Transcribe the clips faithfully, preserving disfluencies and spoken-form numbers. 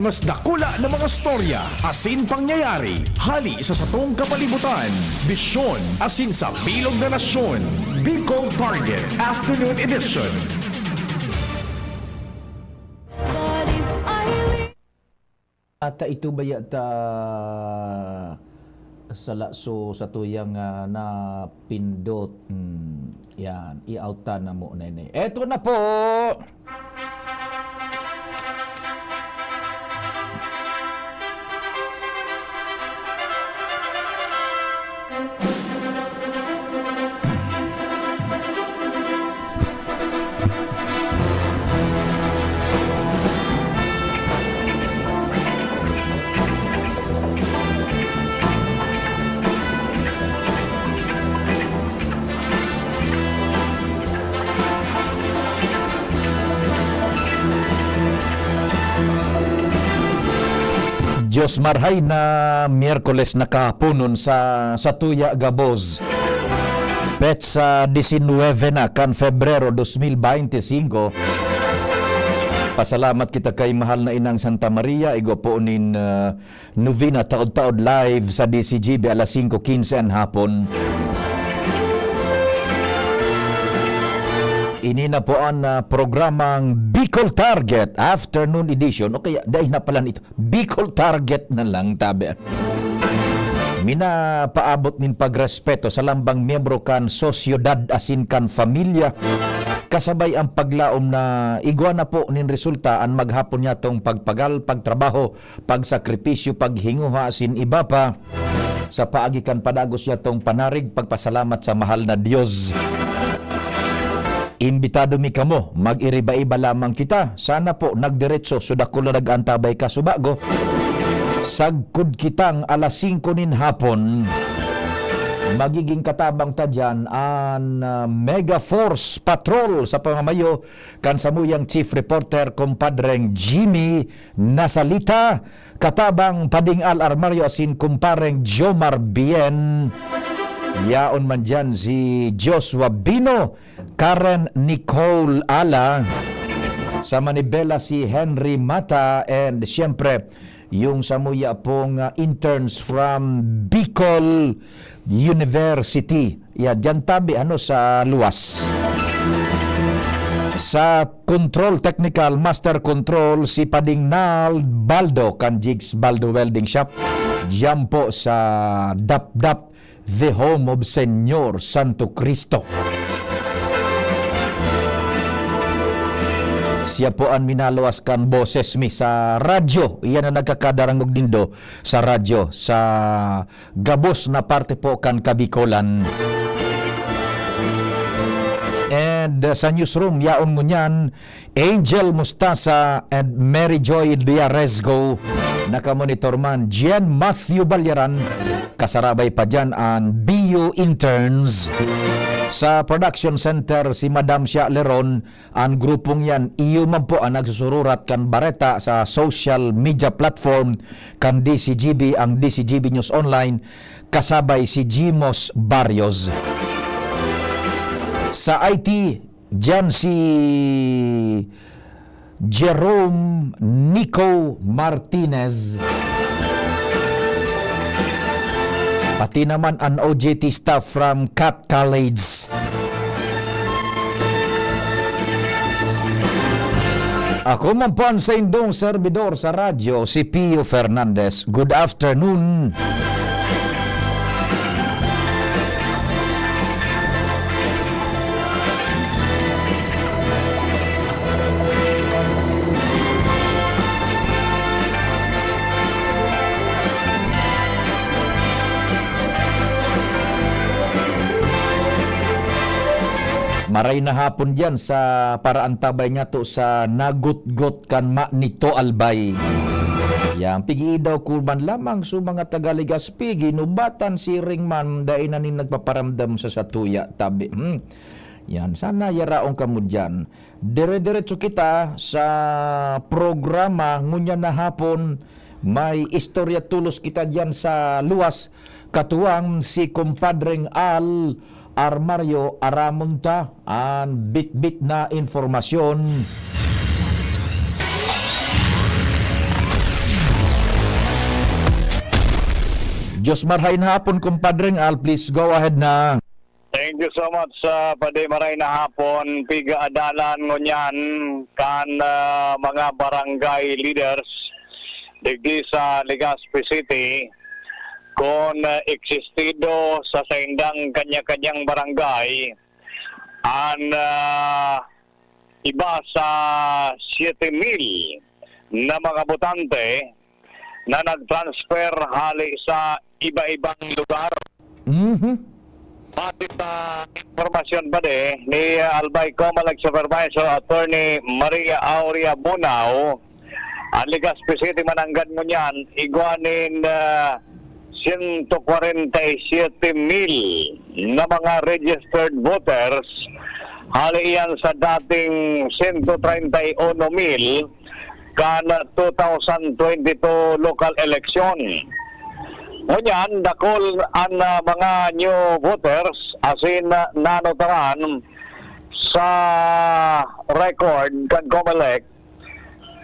Mas dakula na mga storya asin pangyayari hali sa satong kapalibutan, bisyon asin sa bilog na nasyon. Bicol Target Afternoon Edition. Ata ito baya ta sala so sa tuyang ah, napindot. Hmm, yan, i-out ta na mo na ini. Eto na po! Diyos marhay na Miyerkules na kahaponon sa, sa tuya gabos. Petsa disinwebe na kan Febrero dos mil baynte singko. Pasalamat kita kay mahal na Inang Santa Maria, igwa po nin ah, novena taod-taod live sa D C G B alas singko kinse an hapon. Ini na po an ah, programang Bicol Target Afternoon Edition, o kaya dai na pala nito, Bicol Target na lang, tabi. Minapaabot nin pagrespeto sa lambang miyembro kan sosyedad asin kan pamilya, kasabay ang paglaom na igwa na po nin resulta an maghapon niyatong pagpagal, pagtrabaho, pagsakripisyo, paghinguha asin iba pa. Sa paagi kan padagos niyatong panarig, pagpasalamat sa mahal na Dios. Imbitado mi kamo, mag-iriba-iba lamang kita. Sana po nagdiretso so dakul na nag-antabay kasubago. Sagkod kitang alas singko nin hapon. Magiging katabang ta diyan an ah, Mega Force Patrol sa pamamayo kan samuyang chief reporter, kumpadreng Jimmy Nasalita, katabang Pading Al Armario asin kumpareng Jomar Bien. Yaon man diyan si Joshua Bino, Karen Nicole Ala, sa manibela si Henry Mata, and siyempre, yung samuya pong ah, interns from Bicol University. Ya, diyan tabi, ano, sa luwas. Sa control technical, master control, si Pading Nald Baldo, kan Jigs Baldo Welding Shop. Diyan po sa Dapdap, the home of Señor Santo Cristo. Siya po an minaluwas kan boses mi sa radyo. Iyan ang nagkakadarangog nindo sa radyo, sa gabos na parte po kan Kabikolan. And uh, sa newsroom, yaon mo niyan, Angel Mustasa and Mary Joy Diaresgo. Nakamonitor man, Gian Matthew Balyaran. Kasarabay pa dyan an B U interns. Sa production center, si Madam Shia Leron. An grupong yan, iyo man po an nagsusururat kan bareta sa social media platform kan D C G B, ang D C G B News Online, kasabay si Jimos Barrios. Sa I T, diyan si Jerome Nico Martinez. Pati naman an O J T staff from Cat College. Ako man po ang saindong serbidor sa radyo, si Pio Fernandez. Good afternoon. Maray na hapon diyan sa paraantabay niyato sa nagutgot kan Manito Albay. Yan, pigi-idaw ko man lamang sa mga taga Legazpi, ginubatan siring man, dai na nin nagpaparamdam sa satuya, tabi. Hmm. Yan, sana yaraon kamo diyan. Dire-diretso kita sa programa ngunyan na hapon. May istorya tulos kita diyan sa luwas. Katuwang si Kumpadreng Al Armario, aramon ta an bitbit na impormasyon. Diyos marhay na hapon, Kumpadreng Al. Please go ahead na. Thank you so much, ah, Padi. Maray na hapon. Pigaadalan ngunyan kan, ah, mga barangay leaders digdi sa Legazpi City kun, ah, existido sa saindang kanya-kanyang barangay an, ah, iba sa siyete mil na mga botante na nag-transfer hali sa iba-ibang lugar. Mhm. Base sa impormasyon pa di ni, ah, Albay Comelec Supervisor Attorney Maria Aurea Bunao, ang Legazpi City mananggad ngunyan, igwa nin, ah, siyento kwarenta y siyete mil na mga registered voters, hali iyan sa dating siyento treinta y uno mil kan two thousand twenty-two local election. Ngunyan, dakul an, ah, mga new voters, asin, ah, nanotaran sa record kan Comelec.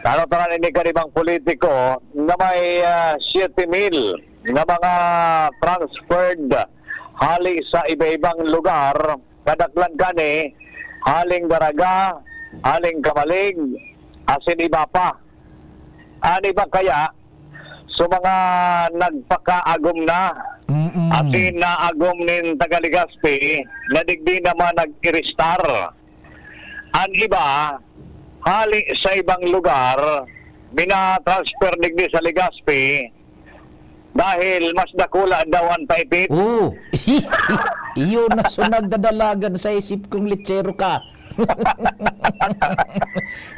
Nanotaran ini kan ibang politiko na may, ah, siyete mil na mga transferred hali sa iba-ibang lugar, kadaklan kani haling Daraga, haling Camalig, asin iba pa. An iba kaya, sa mga nagpakaagom na, Mm-mm. asin naagom nin taga Legazpi, na digdi naman nag-iristar. An iba, hali sa ibang lugar, mina-transfer digdi sa Legazpi dahil mas dakula daw an paipit. Oo. Iyo na so nagdadalagan sa isip kong lechero ka.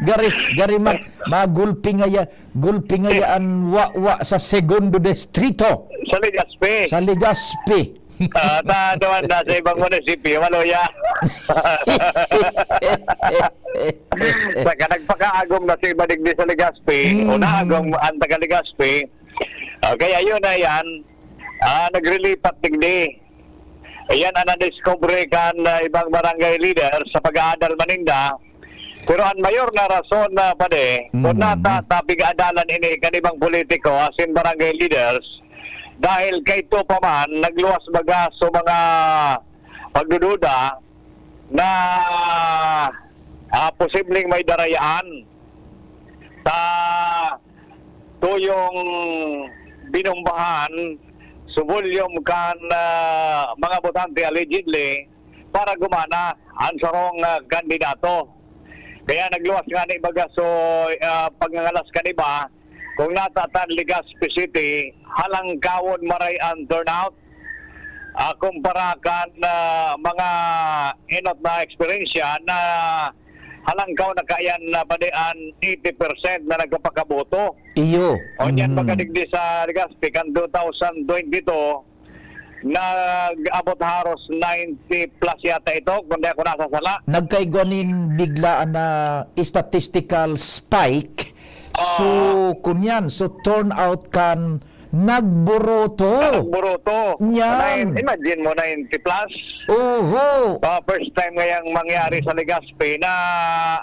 Gari, gari mag-, magulpi ngaya, gulpi ngaya an wawa sa Segundo Distrito. Sa Legazpi. Sa Legazpi. Ah, ta, duman na sa ibang munisipyo, maluya. Saka nagpakaagom na sa iba digdi sa Legazpi, Mm. o naagom ang taga Legazpi. Ah, kaya yun na yan, ah, nagrilipat digdi. Ayan ang nadiskubre kan, ah, ibang barangay leader sa pag-aadal maninda. Pero ang mayor na rason na, padi, kung Mm. nata-, tapig-adalan ini kan ibang politiko, asin barangay leaders, dahil kaito pa man, nagluwas baga sa mga pagdududa na, ah, posibleng may darayaan sa tuyong binombahan sa volume kan, ah, mga botante, allegedly, para gumana ang sarong, ah, kandidato. Kaya nagluwas ngani baga so, ah, pagngangalas kan iba, kung nata ta an Legazpi City, halangkawon maray ang turnout, ah, kumpara kan, ah, mga enot na eksperyensya na halangkaw na kaiyan na padi an eighty percent na nagkapakaboto. Iyo. O niyan, Mm. magkadigdi sa Legazpi kan two thousand twenty-two, nag-abot haros ninety plus yata ito, kung di ako nasasala. Nagkaigwa nin biglaan na statistical spike. So, Ah. kunyan, so turnout kan nagburoto. Nagburoto. Yan. Nine-, imagine mo, ninety plus. Oho. Ah, first time ngayang mangyari sa Legazpi na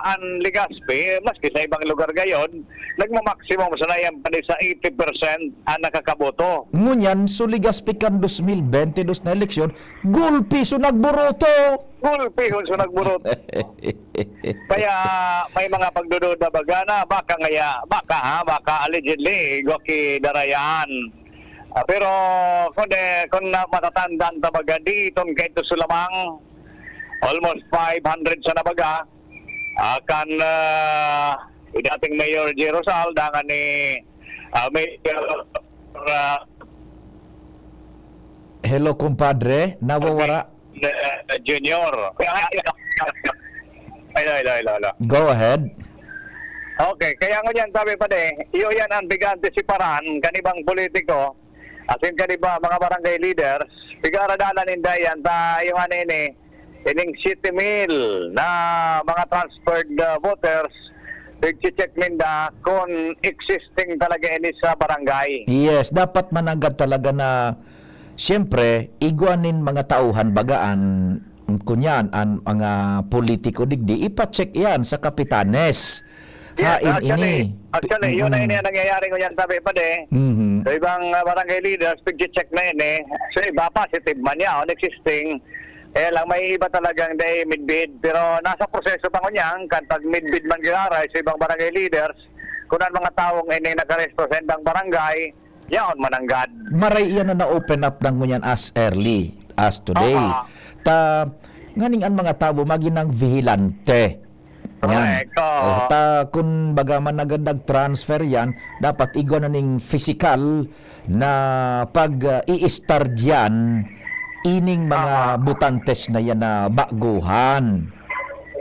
ang Legazpi, maski sa ibang lugar gayon, nagmamaximum sana yan pati sa eighty percent ang nakakaboto. Ngunyan, so Legazpi kan dos mil bente dos na eleksyon, gulpi so nagburoto. Gulpihon so nagburoto. Kaya may mga pagdududa baga na baka ngaya, baka ha, baka allegedly, igwa ki darayaan. Ah, pero kung de-, kung na, matatandaan ta baga, diton kaito sa lamang, almost five hundred sa nabaga, ah, kan, ah, dating Mayor Jerry Rosal, dangan ni, ah, Mayor, ah, Hello, kumpadre. Nawawara. eh, Junior. Hello, hello, hello, hello. Go ahead. Okay, kaya ngunyan, sabi pa di, iyo yan ang piga-antisiparan kan ibang politiko, asin kan iba, mga barangay leaders, piga-aradalan ninda yan, ta iyo nga nini, ining siyete mil na mga transferred, uh, voters, nagche-check ninda kung existing talaga ini sa barangay. Yes, dapat mananggad talaga na, siyempre, igwa nin mga tauhan baga an, kunyan, an mga politiko digdi, ipa-check yan sa kapitanes. Yes, Hain actually, ini. actually, yun na Mm. ini ang nangyayari ngunyan, sabi pa di. Mhm. So, ibang, ah, barangay leaders, pigche-check na ini. So, iba positive man yaon, existing. Kaya lang, may iba talagang dai midbid. Pero nasa proseso pa ngunyan, kan pag midbid man giraray sa ibang barangay leaders, kung ang mga taong ini nakarehistro sa indang barangay, yaon mananggad. Maray iyan na na-open up na ngunyan as early as today. Aha. Ta, nganing ang mga tawo maginang vigilante. Yan. Correct, oo. Oh, ta, kun baga man agad nag-transfer yan, dapat igwa na ning physical na pag, ah, i-start yan, ining mga Aha. butantes na yan na baguhan.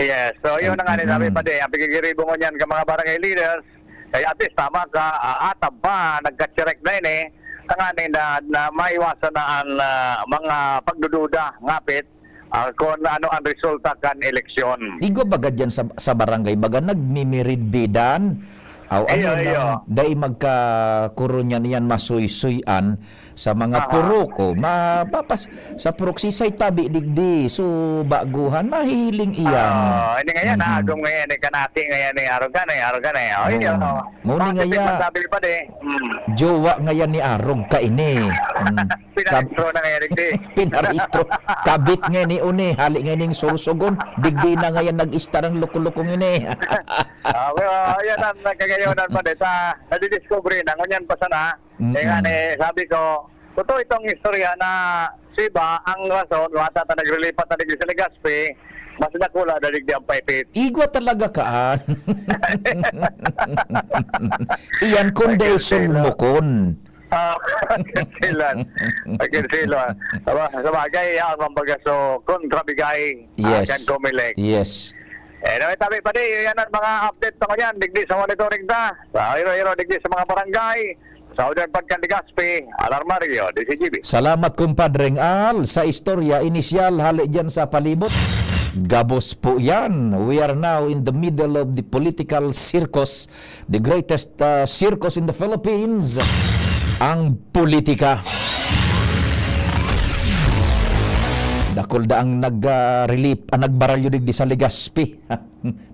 Yes. So, yun na nga ni sabi Ay, mm. pa din, ang pigigiribo ngunyan ka mga barangay leaders, kaya at least tama ka, ah, atab pa, nagka-check na yun eh. Tanganing na, na maiwasan na ang, ah, mga pagdududa, ngapit, ah, kung ano ang resulta kan eleksyon. Igwa baga dyan sa, sa barangay, baga nagmimiridbidan? Aw, ano Iyo, lang, iyo. dai magkakurunyan iyan, masuysuyan sa mga Aha. purok, o, ma-, papas-, sa purok, sisay tabi digdi, so, baguhan, mahihiling iyan. Ah, ini ngayon, Mhm. naagom ngayon, eh, kanati ngayon, eh, arogan, eh, arogan, eh. Oh, Oo. yun, oh. Mao ni Bakit ngaya, yung masabi pa, eh? Mm. jowa ngaya ni Arog kaini. Mm. Pinarehistro Kab-, na ngayon, hindi. pinarehistro. Kabit nga ni Uni, hali nga ning Sorsogon, digdi na ngayon nag-istar ang luko-lukong ini. Ah, well, ah, yan ang nagkagayonan pa din. Sa, nadidiscovery na, ngunyan pa sana. Mm-mm. Kaya nga, eh, sabi ko, totoo itong istorya na si Ba, ang rason, wata ta nagrilipat na digdi sa Legazpi, mas dakula na digdi ang paipit. Igwa talaga kaan. Iyan kun Ay, day Marcelo. sulmukon. Ah, Marcelo. Marcelo. Saba-, sabagay, yan, kumbaga, so, kontra bigay, ah, Yes. kan Comelec. Yes. Eh, anyway, tabi pa di, yan ang mga update na ko yan. Digdi sa monitoring ta. Sa Iloilo, digdi sa mga barangay. Sa Southern Pagkan Legazpi, Alarmario, D C G B. Salamat, kumpadreng Al, sa istorya inisyal hali dyan sa palibot. Gabos po yan. We are now in the middle of the political circus, the greatest, uh, circus in the Philippines, ang politika. Dakul da ang nag, ah, relief, ang nagbaralyo digdi sa Legazpi.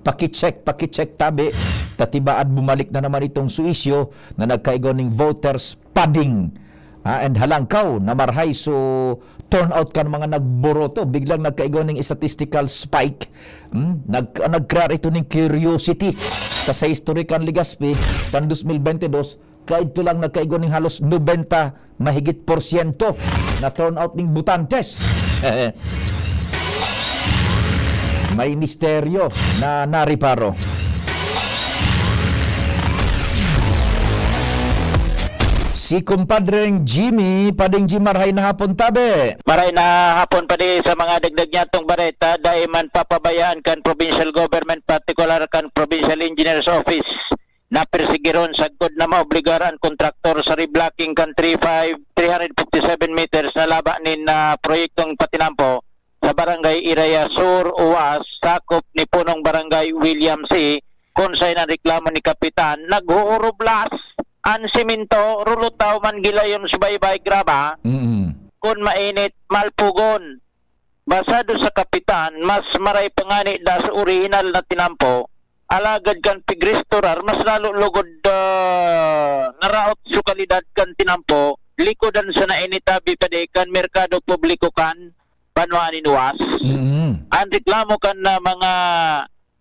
Paki-check, paki-check tabi. Tatibaad bumalik na naman itong suisyo na nagkaigo ning voters padding. Ah, and halangkaw na marhay so turnout kan mga nagboroto. Biglang nagkaigo ning statistical spike. Hmm? Nag-, nag-create ito ning curiosity. Sa, sa history kan Legazpi, kan dos mil bente dos, kaidto lang nagkaigo ning halos nobenta mahigit porsyento na turnout ning botantes. May misteryo na nariparo. Si kumpadreng Jimmy, pading Jim, marhay na hapon tabi. Maray na hapon pa di sa mga dagdag niyatong bareta, dai man papabayaan kan provincial government, partikular kan Provincial Engineer's Office, na persigiron sagkod na maobligar an kontraktor sa reblocking kan three five, three hundred fifty-seven meters na laba nin, ah, proyektong patinampo sa Barangay Iraya Sur, Uwas, sakop ni Punong Barangay William C, kun saen an reklamo ni Kapitan, naghuhurublas an semento, rulutaw man gilayon subaybay graba, Mm-mm. kun mainit, malpugon. Basado sa kapitan, mas maray pa ngani daa sa orihinal na tinampo, alagad kan pigrestorar, mas lalo lugod, ah, naraot sa kalidad kan tinampo, likodan sana ini tabi pa di kan merkado publiko kan banwaan nin Uwas. Mm. Ang reklamo kan, ah, mga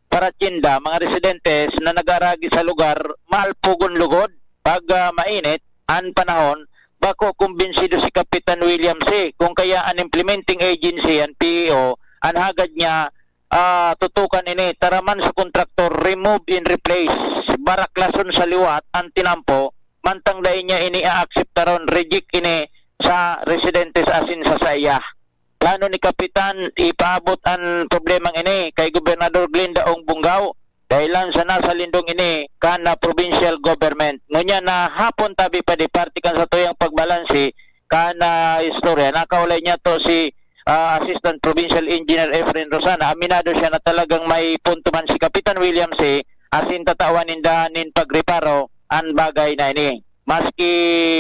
paratyenda, mga residentes na nag-aaragi sa lugar, malpugon lugod pag, ah, mainit an panahon. Bako kumbinsido si Kapitan William C. Kung kaya an implementing agency, an P E O, an hagad niya, ah, tutukan ini, taraman sa kontraktor, remove and replace, baraklason sa liwat an tinampo, mantang dai niya ini aakseptaron, reject ini sa residentes asin sa saiya. Plano ni Kapitan, ipaabot an problemang ini kay Gobernador Glenda Ong Bongao, dahelan sa nasa lindong ini kan, ah, provincial government. Ngunyan na hapon tabi pa di parte kan satuyang pagbalanse kan, ah, istorya. Nakaulay niya to si, ah, Assistant Provincial Engineer Efren Rosana. Aminado siya na talagang may punto man si Kapitan William C, asin tatawan ninda nin pagreparo an bagay na ini. Maski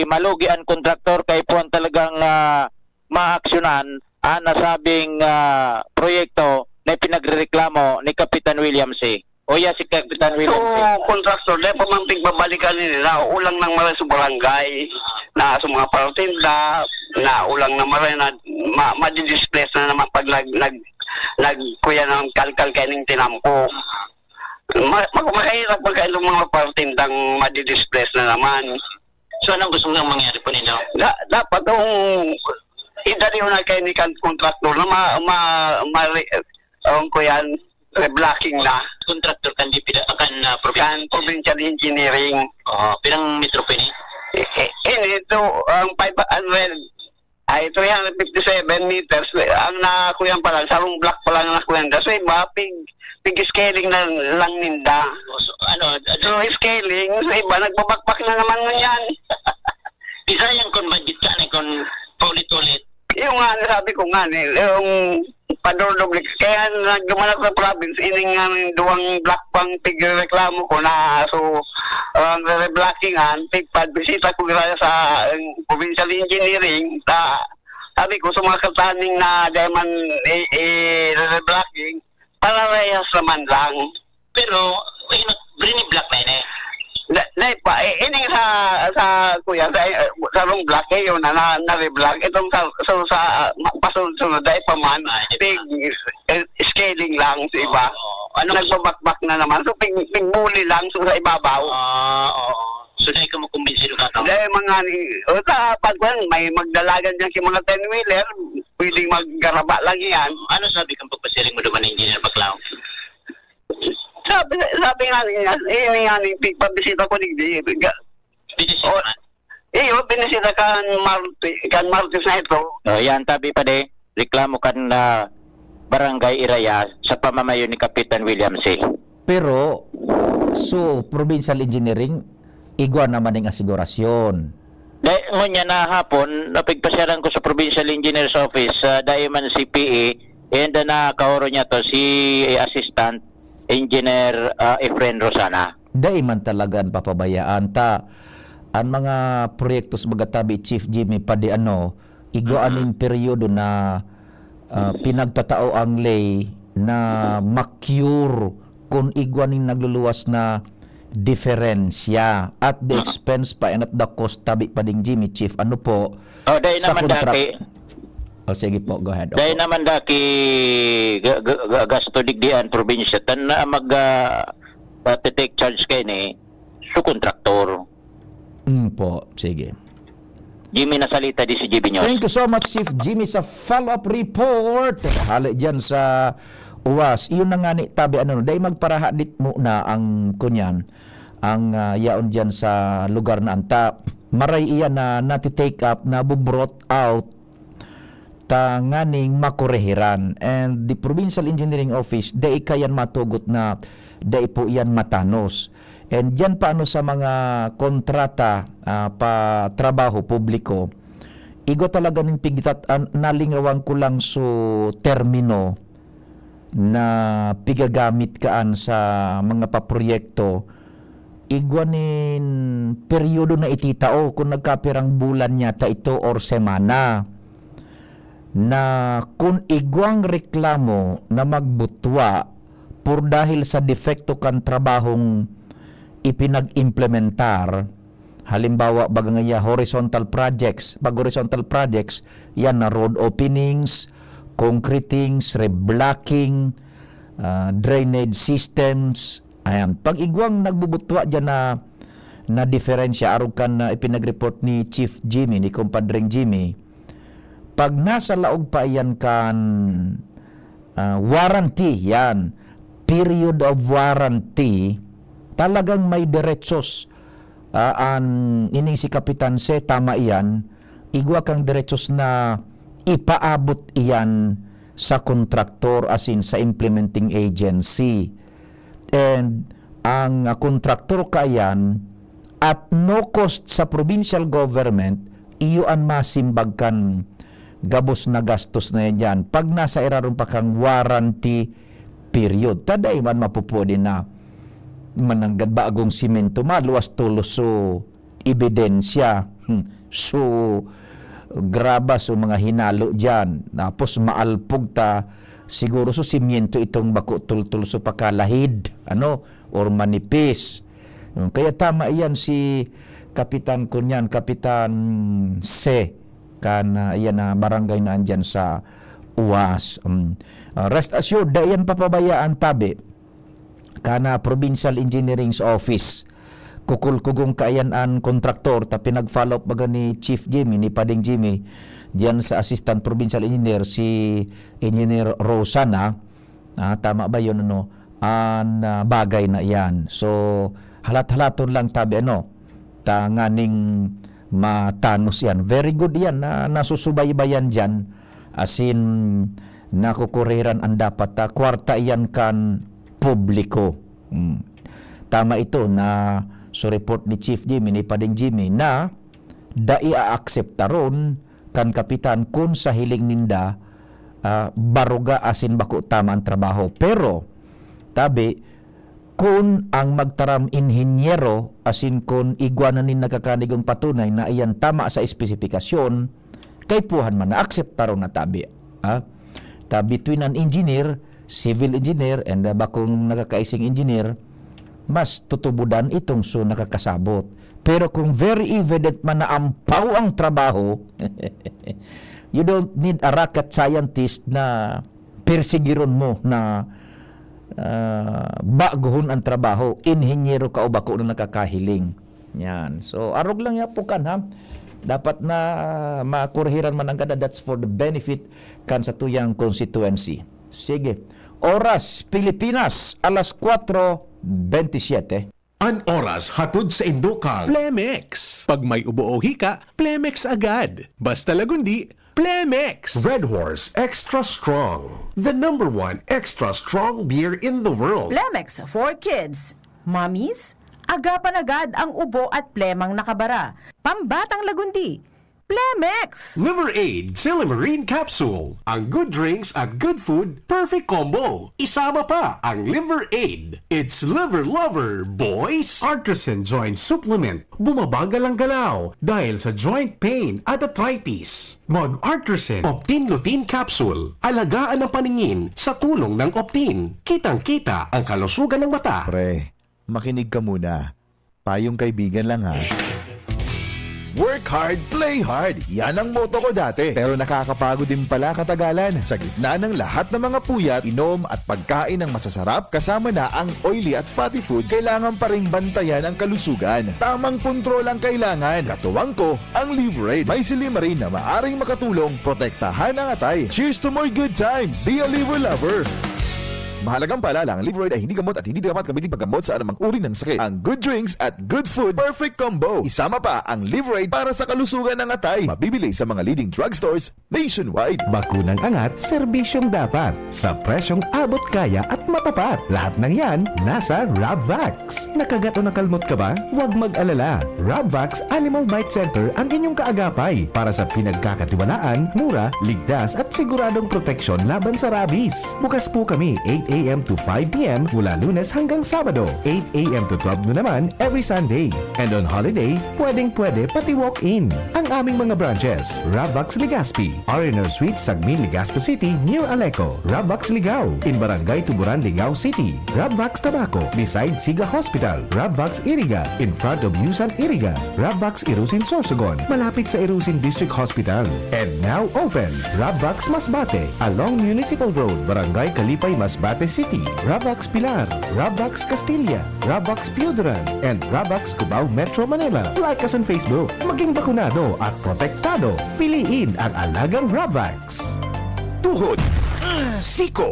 malugi an kontraktor, kaipuhan talagang, ah, maaksyonan an nasabing, ah, proyekto na ipinagrereklamo ni Kapitan William C. Uya si Kapitan William C. So, kontraktor, dai pa man pigbabalikan nila, ulang nang maray sa barangay. na sa mga partinda, na ulang na maray na ma-, madidisplace na naman pag nag-, nag-, nag-, kuya ng kalkal kaining tinamko. Ma-, ma-, mahirap pagka itong mga partindang madidisplace na naman. So, anong gusto mong mangyari po ninyo? Da-, dapat kung idali na kayo ni kan-, kontraktor na ma-, ma-, ma-, re-, ewan ko yan, reblocking na. Contractor kan D P W, kan, ah, probinsya. Kan provincial engineering. Oo, pirang metro po ini? Eh, eh, ini ito, ang five hundred, ay, three hundred fifty-seven meters. Ang nakuyan pa lang, sarong block pa lang ang nakuyan. Kasi iba, pig-, pig-scaling na lang ninda. So, ano, ano? So, scaling, sa iba, nagbabakbak na naman ngunyan. Di sayang kung budget ka na, kung paulit-ulit. Yung nga, sabi ko nga, eh, yung padordoblik. Kaya nagduman ako sa province, ining nga ning duwang block pang tigreklamo ko na, so, ang re-blockingan, tigpagbisita ko gira sa, ang provincial engineering, sa, sabi ko, sa mga kataning na dahil man i-, i-re-blocking, pararehas naman lang. Pero, ino-, briniblock na ini. Da-, dai pa, eh, ining sa, sa, kuya, sa, eh, sa wrong block, eh, yun, na, na, na-reblock. Itong sa, so, sa, ah, ma-, pasunod-sunod, dai pa man. Ah, di pa. Pig, eh, scaling lang sa iba. Oo, oo. Ano? Nagbabakbak na naman. So, pig, pigbuli lang, so, sa ibabaw. Ah, oo. So, dai ka makumbinsido ka, no? Dai, mga ni, o, sa, pag, may magdalagan dyan si mga ten-wheeler, pwedeng maggaraba lang yan. Ano sabi kang pagpasiring mo duman ni Engineer Baclao? Sabi, sabi nga niya, eh, nga ni, pagpabisita ko digdi, ga-, Binisita oh, ka? Iyo, binisita kan Marti-, kan Martes na ito. Oh, yan, tabi pa de, reklamo kan, ah, Barangay Iraya sa pamamayo ni Kapitan William C. Pero, so, provincial engineering, igwa naman ning asigurasyon. Dai, ngunyan na hapon, napigpasyalan ko sa Provincial Engineer's Office, ah, dai man si P E, and, ah, nakakaoro niya to, si Assistant Engineer, ah, Efren Rosana. Dai man talaga an papabayaan ta. An mga proyektos, baga tabi, Chief Jimmy, padi ano, igwa Mm. aning peryodo na, ah, pinagtatao ang ley na ma-cure kun igwa ning nagluluwas na diferensya at the Mm. expense pa and at the cost, tabi pa ding Jimmy, Chief. Ano po? Oh, dai Sa naman kontra- dati. Oh, sige po, go ahead. Dai Opo. naman dati ga-, ga-, ga-, gasto digdi an probinsya. Tan na mag, ah, ah, te-take charge kaini, so kontraktor. Mm po, sige. Jimmy Nasalita, D C G B News. Thank you so much, Chief Jimmy, sa follow-up report. Hali dyan sa uwas. Iyon na nga ni tabi, ano, dai magparaha dit muna ang kunyan, ang, ah, yaon dyan sa lugar na anta. Maray iyan na nati-take up, nabu-brought out ta nganing makorehiran. And the Provincial Engineering Office, dai kayan matugot na dai po iyan matanos. And diyan pa ano sa mga kontrata, ah, pa trabaho publiko, igwa talaga ning pigtat-, an-, nalingawan ko lang so termino na pigagamit kaan sa mga paproyekto, igwa nin peryodo na ititao kung nagkapirang bulan yata ito or semana, na kun igwang reklamo na magbutwa por dahil sa depekto kan trabahong ipinag-implementar, halimbawa, baga ngaya horizontal projects, pag horizontal projects, yan na road openings, concretings, reblocking, ah, drainage systems. Ayan. Pag igwang nagbubutwa diyan na, na diferensya, arog kan, ah, ipinag-report ni Chief Jimmy, ni Compadreng Jimmy, pag nasa laog pa iyan kan, ah, warranty, yan, period of warranty, talagang may derechos, ah, an, ining si Kapitan C, tama iyan, igwa kang derechos na ipaabot iyan sa kontraktor, as in sa implementing agency. And ang, ah, kontraktor kaiyan, at no cost sa provincial government, iyo an masimbag kan gabos na gastos na yan diyan. Pag nasa irarom pa kang warranty period, ta dai man mapupwede na mananggad bagong simento, maluwas tolos so ebidensya. Hmm. So, graba so mga hinalo diyan. Tapos maalpog ta, siguro so simyento itong bako tultol so pakalahid, ano, or manipis. Hmm, kaya tama iyan si, Kapitan kunyan, Kapitan C, kan, ah, iyan na barangay na andyan sa Uwas. Mm. Ah, rest assured, dai yan papabayaan tabi. Kana Provincial Engineering's Office. Kukulkugong kaiyan an kontraktor, ta pinag-follow up baga ni Chief Jimmy, ni Pading Jimmy, diyan sa Assistant Provincial Engineer, si Engineer Rosana. Ah, tama ba yun, ano? An, ah, bagay na iyan. So, halat-halaton lang tabi, ano, tanganing matanos iyan. Very good iyan na nasusubaybayan diyan. Asin, nakukureran an dapat, ah, kwarta iyan kan publiko. Hmm. Tama ito na so report ni Chief Jimmy, ni Pading Jimmy, na dai aakseptaron kan kapitan kun sa hiling ninda, ah, baruga asin bako tama an trabaho. Pero, tabi, kun ang magtaram inhenyero asin kun igwa na nin nagkakanigong patunay na iyan tama sa espesipikasyon, kaipuhan man na akseptaron na tabi, ah. Ta between an engineer, civil engineer, and, ah, bakong nakakaising engineer, mas tutubodan itong so nakakasabot. Pero kung very evident man na ampaw ang trabaho, you don't need a rocket scientist na persigiron mo na, ah, baguhon ang trabaho, inhenyero ka o bako na nakakahiling. Yan. So, arog lang yapukan, ha? Dapat na makurhiran man ang kada, that's for the benefit kan sa tuyang constituency. Sige. Oras, Pilipinas, alas kwatro bentisiete. An oras hatod sa indo kan Plemex. Pag may ubo o hika, Plemex agad. Basta Lagundi, Plemex. Red Horse Extra Strong, the number one extra strong beer in the world. Plemex for kids. Mommies, agapan agad ang ubo at plemang nakabara. Pambatang Lagundi, Plemex! Liver Aid Silymarin Capsule. Ang good drinks at good food, perfect combo. Isama pa ang Liver Aid. It's Liver Lover, boys! Artisan Joint Supplement. Bumabagal ang galaw dahil sa joint pain at arthritis. Mag Artisan Optin Lutein Capsule. Alagaan ang paningin sa tulong ng Optin. Kitang-kita ang kalusugan ng mata. Pre, makinig ka muna. Payong kaibigan lang, ha. Work hard, play hard. Yan ang motto ko dati. Pero nakakapagod din pala katagalan. Sa gitna ng lahat ng mga puyat, inom at pagkain ng masasarap, kasama na ang oily at fatty foods, kailangan pa ring bantayan ang kalusugan. Tamang kontrol ang kailangan. Katuwang ko, ang Liver Aid. May silymarin na maaring makatulong protektahan ang atay. Cheers to more good times! Be a Liver Lover! Mahalagang paalala, ang Liver Aid ay hindi gamot at hindi dapat gamitin paggamot sa anumang uri ng sakit. Ang good drinks at good food, perfect combo. Isama pa ang Liver Aid para sa kalusugan ng atay. Mabibili sa mga leading drugstores nationwide. Bakunang angat, serbisyong dapat, sa presyong abot kaya at matapat. Lahat ng yan, nasa Rabvax. Nakagat o nakalmot ka ba? Huwag mag-alala. Rabvax Animal Bite Center ang inyong kaagapay para sa pinagkakatiwalaan, mura, ligtas at siguradong proteksyon laban sa rabies. Bukas po kami eight a m to five p m mula Lunes hanggang Sabado, eight a m to twelve noon naman every Sunday. And on holiday, pwedeng-pwede pati walk-in. Ang aming mga branches, Rabvax Legazpi, R and R Suite, Sagmin, Legazpi City, near Aleco, Rabvax Ligao, in Barangay Tuburan, Ligao City, Rabvax Tabaco, beside Siga Hospital, Rabvax Iriga, in front of Yusan Iriga, Rabvax Irusin Sorsogon, malapit sa Irusin District Hospital. And now open, Rabvax Masbate, along Municipal Road, Barangay Kalipay, Masbate City, Rabvax Pilar, Rabvax Castilla, Rabvax Pioduran, and Rabvax Cubao, Metro Manila. Like us on Facebook. Maging bakunado at protektado. Piliin ang alagang Rabvax. Tuhod, siko,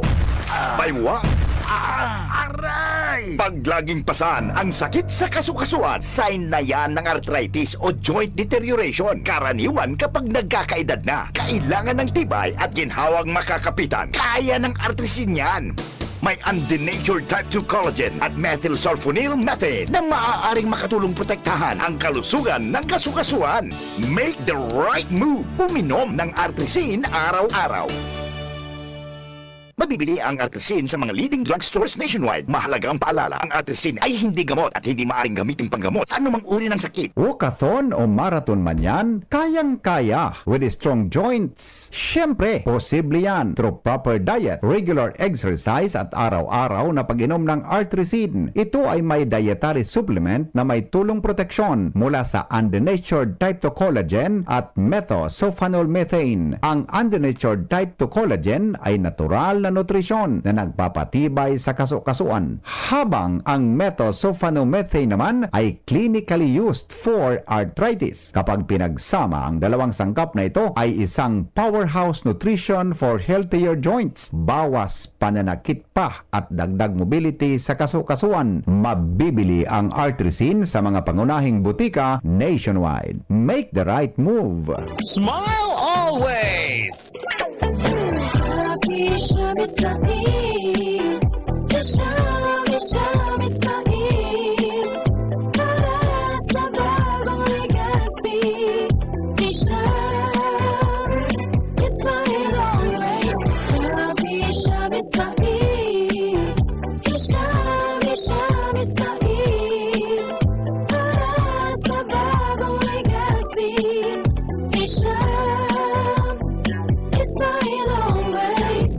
baywa, aray! Pag laging pasan ang sakit sa kasukasuan, sign na yan ng arthritis o joint deterioration. Karaniwan kapag nagkakaedad na, kailangan ng tibay at ginhawang makakapitan. Kaya ng Artrisin yan. May undenatured type two collagen at methylsulfonyl methane na maaaring makatulong protektahan ang kalusugan ng kasukasuan. Make the right move. Uminom ng Artrisin araw-araw. Mabibili ang Artrisin sa mga leading drugstores nationwide. Mahalaga ang paalala, ang Artrisin ay hindi gamot at hindi maaaring gamitin panggamot sa anumang uri ng sakit. Walkathon o marathon man yan, kayang-kaya with strong joints. Siyempre, posible yan through proper diet, regular exercise at araw-araw na pag-inom ng Artrisin. Ito ay may dietary supplement na may tulong proteksyon mula sa undenatured type two collagen at methosulfonol methane. Ang undenatured type two collagen ay natural na nutrisyon na nagpapatibay sa kaso-kasuan, habang ang methosulfonomethane naman ay clinically used for arthritis. Kapag pinagsama ang dalawang sangkap na ito, ay isang powerhouse nutrition for healthier joints, bawas pananakit pa at dagdag mobility sa kaso-kasuan. Mabibili ang Artrisin sa mga pangunahing butika nationwide. Make the right move! Smile always! Happy Shabby Shabby. Shabby Shabby Shabby. Para sa bagong Legazpi. Isha, Ismail always. Happy Shabby Shabby. Isha, Isha, Ismail. Para sa bagong Legazpi. Isha, Ismail always.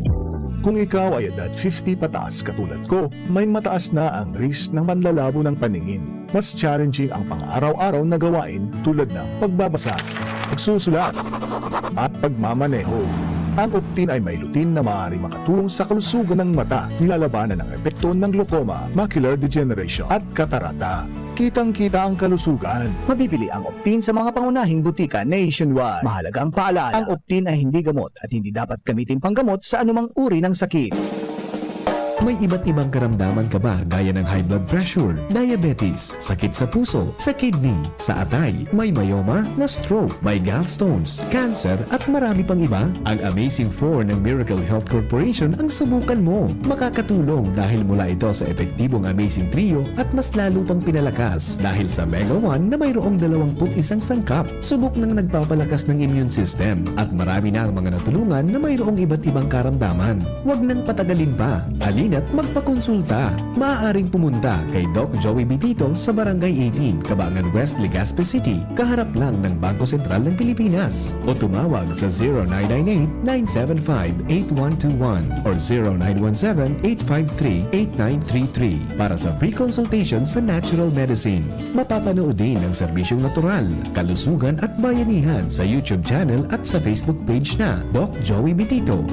Kung ikaw ay edad fifty pataas katulad ko, may mataas na ang risk ng panlalabo ng paningin. Mas challenging ang pang-araw-araw na gawain tulad ng pagbabasa, pagsusulat, at pagmamaneho. Ang Optin ay may lutein na maaaring makatulong sa kalusugan ng mata, nilalabanan ang epekto ng glaucoma, macular degeneration, at katarata. Kitang-kita ang kalusugan. Mabibili ang Optin sa mga pangunahing butika nationwide. Mahalagang paalala, ang Optin ay hindi gamot at hindi dapat gamitin panggamot sa anumang uri ng sakit. May iba't ibang karamdaman ka ba, gaya ng high blood pressure, diabetes, sakit sa puso, sa kidney, sa atay, may myoma, na-stroke, may gallstones, cancer, at marami pang iba? Ang Amazing Four ng Miracle Health Corporation ang subukan mo. Makakatulong dahil mula ito sa epektibong Amazing Trio at mas lalo pang pinalakas dahil sa Mega One na mayroong dalawang put isang sangkap. Subok nang nagpapalakas ng immune system at marami na ang mga natulungan na mayroong iba't ibang karamdaman. Huwag nang patagalin pa. Halina't magpakonsulta. Maaaring pumunta kay Doc Joey Bitito sa Barangay eighteen, Cabangan West, Legazpi City, kaharap lang ng Bangko Sentral ng Pilipinas. O tumawag sa zero nine nine eight, nine seven five, eight one two one or zero nine one seven, eight five three, eight nine three three para sa free consultation sa natural medicine. Mapapanood din ang serbisyong natural, kalusugan at bayanihan sa YouTube channel at sa Facebook page na Doc Joey Bitito.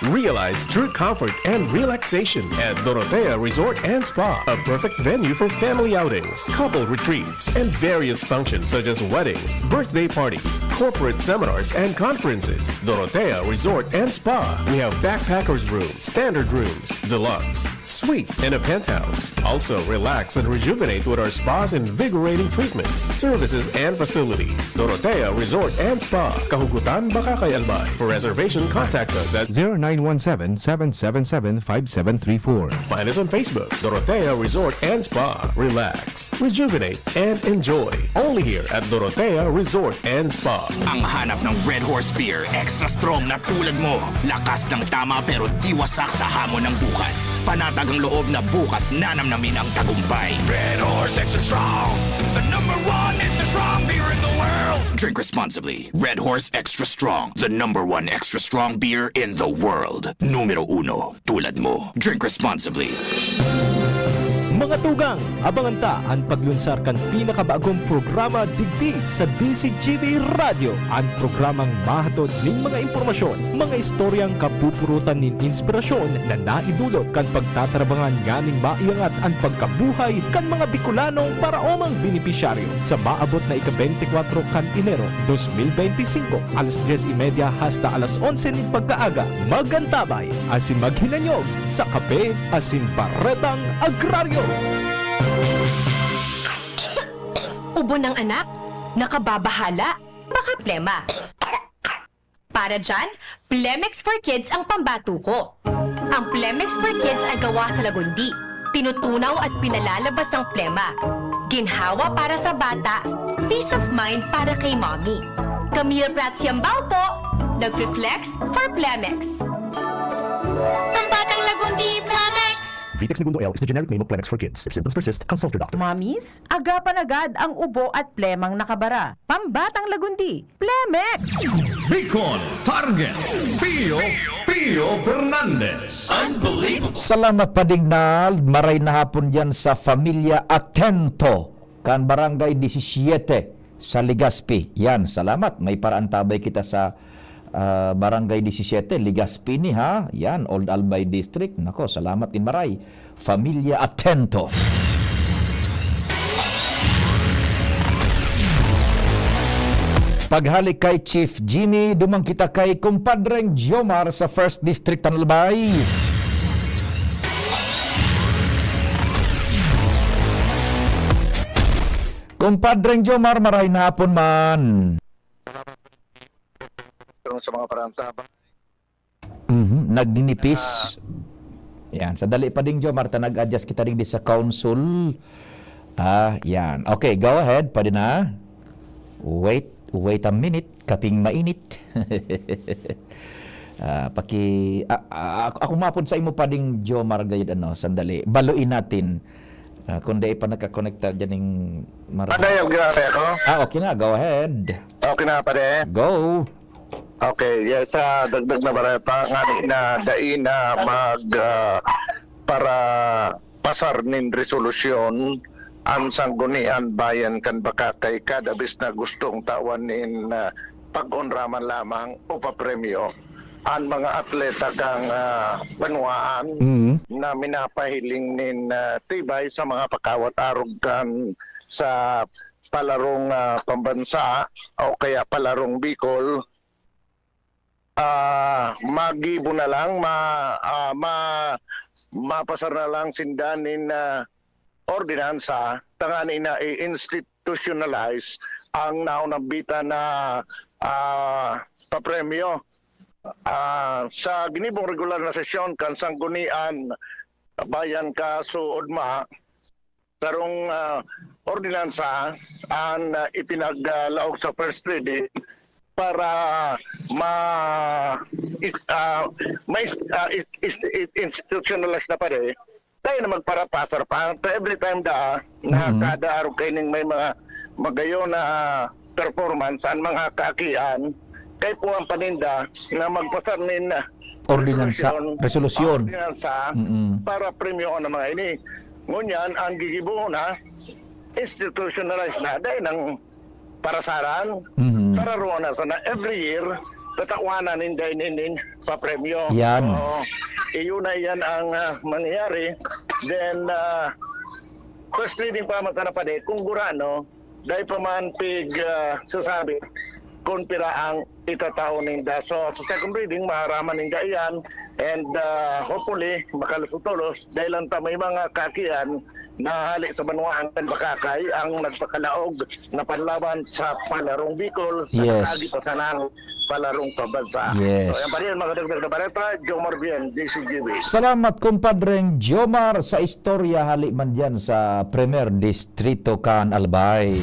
Realize true comfort and relaxation at Dorotea Resort and Spa, a perfect venue for family outings, couple retreats, and various functions such as weddings, birthday parties, corporate seminars, and conferences. Dorotea Resort and Spa. We have backpackers room, standard rooms, deluxe, suite, and a penthouse. Also, relax and rejuvenate with our spa's invigorating treatments, services, and facilities. Dorotea Resort and Spa, Kahugutan, Bacacay, Albay. For reservation, contact us at zero nine one seven, seven seven seven, five seven three four. Find us on Facebook, Dorotea Resort and Spa. Relax, rejuvenate, and enjoy. Only here at Dorotea Resort and Spa. Ang hanap ng Red Horse Beer, extra strong na tulad mo. Lakas ng tama pero di wasak sa hamon ng bukas. Panatag ang loob na bukas nanamnamin ang tagumpay. Red Horse Extra Strong, the number one extra strong beer in the world. Drink responsibly. Red Horse Extra Strong, the number one extra strong beer in the world. Numero uno, tulad mo. Drink responsibly. Mga tugang, abangan ta an paglunsar kan pinakabagong programa digdi sa D Z G B Radyo, an programang mahatod nin mga impormasyon, mga istoryang kapupurutan nin inspirasyon na naidulot kan pagtatarabangan nganing maiangat an pagkabuhay kan mga Bicolanong paraomang benepisyaryo. Sa maabot na ika-beintikwatro kan Enero, dos mil beintisinko, alas dyes y media hasta alas onse nin pagkaaga, magantabay asin maghinanyog sa Kape asin Baretang Agraryo. Ubo ng anak? Nakababahala? Baka plema. Para dyan, Plemex for Kids ang pambatuko. Ang Plemex for Kids ay gawa sa lagundi, tinutunaw at pinalalabas ang plema. Ginhawa para sa bata, peace of mind para kay mommy. Camille Prats Yambao po! Nagfi-flex for Plemex. Pambatang Lagundi, Plemex! Vitex Negundo L is the generic name of Plemex for kids. If symptoms persist, consult your doctor. Mommies, agapan agad ang ubo at plemang nakabara. Pambatang Lagundi, Plemex! Bicol Target, Pio, Pio Fernandez. Unbelievable! Salamat, Pading Nald. Maray na hapon diyan sa Familia Atento, kan Barangay disisiete sa Legazpi. Yan, salamat. May paraantabay kita sa, ah, Barangay disisiete, Legazpi ni, ha? Yan, Old Albay District. Nako, salamat nin maray. Familia Atento. Paghalik kay Chief Jimmy, duman kita kay Kumpadreng Jomar sa First District, Tanalbay. Kumpadreng Jomar, maray na hapon man. Sa mga parantabay. Mhm, nagninipis. Ah. Yan, sadali pa ding, Jomar, ta nag-adjust kita digdi sa console. Ah, yan. Okay, go ahead. Pwede na. Wait, wait a minute. Kaping mainit. Ah, paki-, a-, a-, ako, ako mapod sa imo pa ding, Jomar, gayud, ano, sandali. Baluin natin. Ah, kung di pa nakakonekta dyan yung mara- Ano yung ginagawa ko? Ah, okay na. Go ahead. Okay na, pare? Go. Okay, yes, sa dagdag na bareta, nga na dai na mag, ah, para pasar nin resolusyon ang Sanggunian Bayan kan Bacacay, kada bes na gustong tawan nin, ah, pag-onra man lamang o papremyo ang mga atleta kan, ah, banwaan Mm. na minapahiling nin, ah, tibay sa mga pakawat arog kan sa palarong, ah, pambansa o kaya palarong Bicol. Ah, magibo na lang, ma-, ah, ma-, mapasar na lang sinda nin, ah, ordinansa, tangani na i-institutionalize ang naunambitan na, ah, papremyo. Ah, sa ginibong regular na sesyon kan Sanggunian Bayan Kaso Odma, sarong, ah, ordinansa ang, ah, ipinaglaog sa first reading para ma-, is-, ah, ma-is-, ah, is-, is-, is-, institutionalize na pare, tayo na magparapasar pa. Every time da, na Mm. kada araw kayo ning may mga magayon na performance ang mga kaakian, kay puwan pa ninda na magpasar nin, ah, Ordinansa, resolusyon. resolusyon. Ordinansa Mm-mm. para premyoon ang mga ini. Ngunyan, ang gigibohon na, institutionalize na, dahil ng parasaran, Mhm. sararoon na sana every year, tatawanan ninda inin papremyo. Yan. Oo. Iyon na yan ang, ah, mangyayari. Then, ah, first reading pa man sana pa di, kung gurano, dai pa man pig, ah, sasabi kung pira ang itatao ninda. So, sa second reading, maaraman ninda iyan. And, ah, hopefully, makalusutolos, dahil lang ta may mga kaakian na hali sa banwaan kan Bacacay ang nagpakalaog na panlaban sa Palarong Bicol, sa Yes. kaagi pa sanang Palarong Pambansa. Yes. So, yan pa rin, mga dagdag na bareta, Jomar Bien, D C G B. Salamat, Kumpadreng Jomar, sa istorya hali man diyan sa Primer Distrito kan Albay.